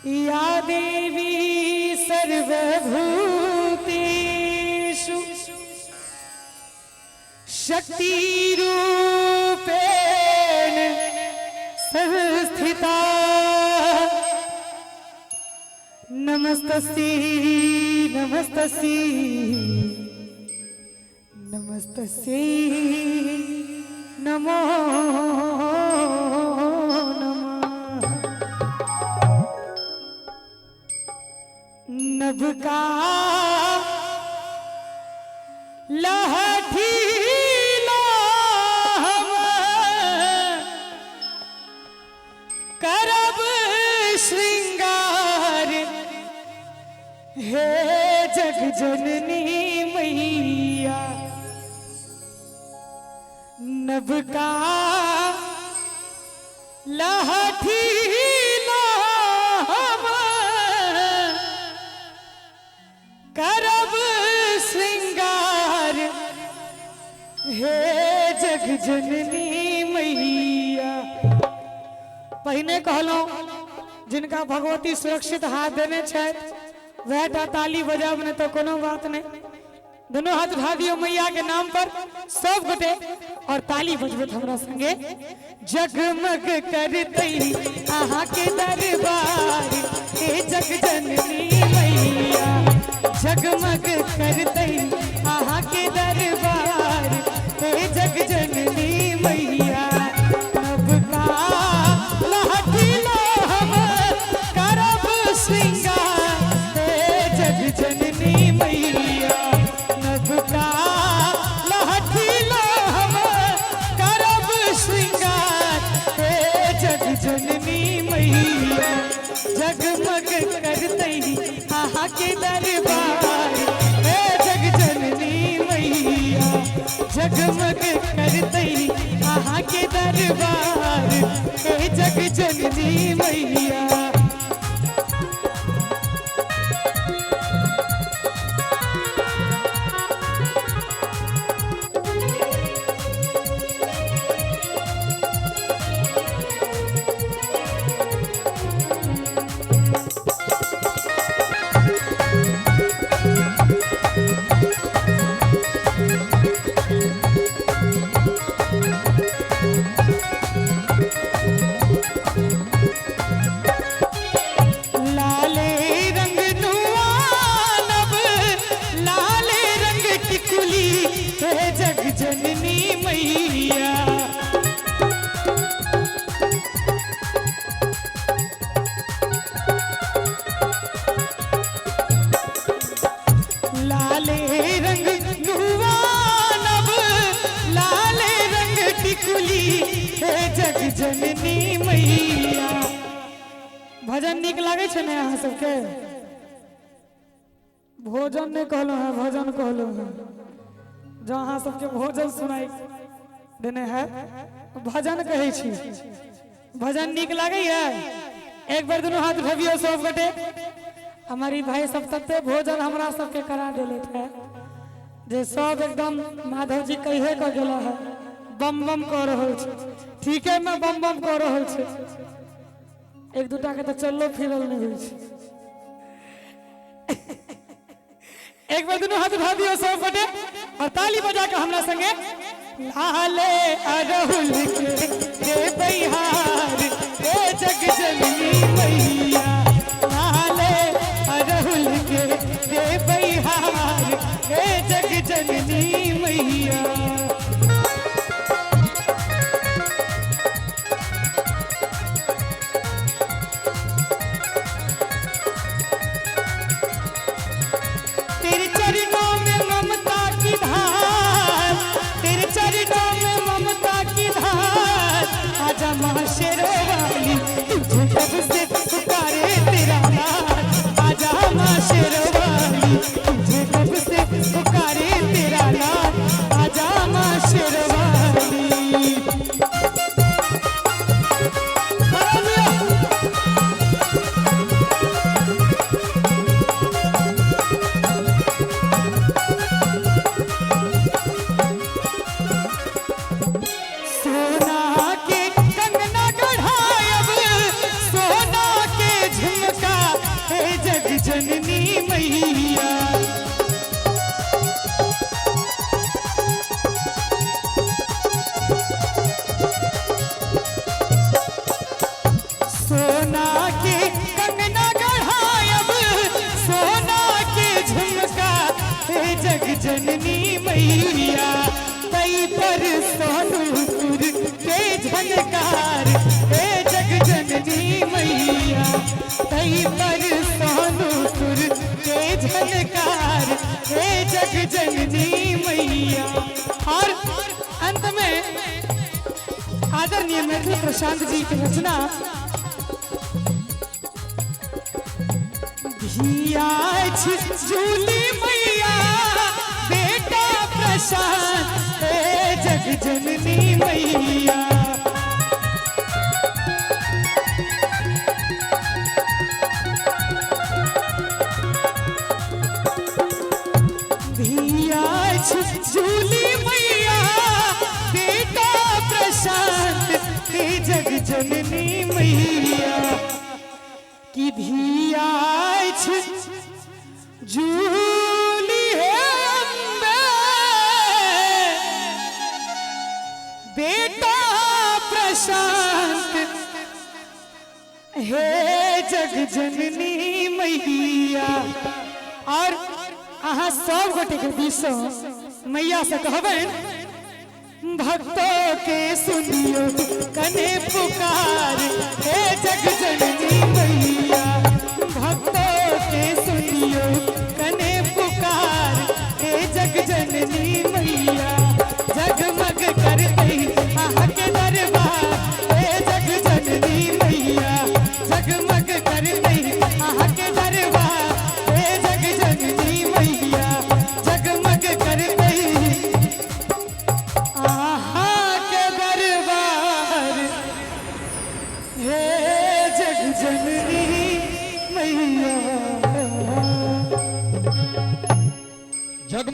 या देवी सर्वभूतेषु शक्तिरूपेण संस्थिता नमस्तस्यै नमस्तस्यै नमस्तस्यै नमो नमः। नभका लहठी हम करब श्रृंगार हे जग जननी मैया। नभका लहठी हम करब श्रृंगार हे जग जननी मैया। पहिने कहलहुँ जिनका भगवती सुरक्षित हाथ देने छथि वएह टा ताली बजाब, नहीं तो कोनो बात नहीं। दोनों हाथ उठा दियो मैया के नाम पर सब गोटे और ताली बजबत हमरा संगे। जगमग करतई अहाँ के दरबार हे जग जननी मैया। जगमग करतई अहाँ के दरबार हे जग जननी मैया। नबका लहठी हम करब श्रृंगार हे जग जननी मैया। नबका लहठी हम करब श्रृंगार हे जग जननी मैया। जगमग करतई अहाँ के दरबार हे जग जननी मैया। जगमग करतई अहाँ के दरबार हे जग जननी मैया। लाले रंग नुआनब लाले रंग टिकुली हे जग जननी मैया। लाले रंग नुआनब लाले रंग टिकुली हे जग जननी मैया। भजन निक लागै छै ने अहाँ सबके? भोजन नहीं कहलहुँ हैं, भजन कहलहुँ हैं। जो अहाँ सबके भोजन सुनाई देने है भजन कहै छी। भजन निक लागैया? एक बेर दुनू हाथ उठबियौ सब गोटे। हमारी भाई सब तते भोजन हमरा सबके करा देले है जे सब एकदम माधव जी कहे कऽ गेला है बम बम कऽ रहल छै। ठीके में बम बम कऽ रहल छै। एक दूटा के तो चललो फिरल नहीं होइ छै। एक बार दुनू हाथ उठा दियौ सब गोटे और ताली बजा के हमरा संगे। लाले अरहुल के देबै हार हे जग जननी मैया। लाले अरहुल के देबै हार हे जग जननी मैया। तेरे चरणों में ममता की धार, तेरे चरणों में ममता की धार। आजा माँ शेरों वाली तुझे कब से पुकारे तेरा लाल। आजा माँ शेरों वाली तुझे कब से पुकारे तेरा लाल। आजा माँ जननी मैया, तई पर सोनू सुर के झनकार, हे जग जननी मैया, तई पर सोनू सुर के झनकार, हे जग जननी मैया। और अंत में आदरणीय मैथिल प्रशांत जी की रचना, धिया झूली मैया बेटा प्रशांत, हे जग जननी मैया। धिया झूली मैया बेटा प्रशांत, हे जग जननी मैया। की धिया झूली है अम्बे बेटा प्रशांत, हे जग जननी मैया। और अहाँ सब गोटे के बीच मैया से कहबनि, भक्तों के सुनियो कने पुकार, हे जग जननी मैया।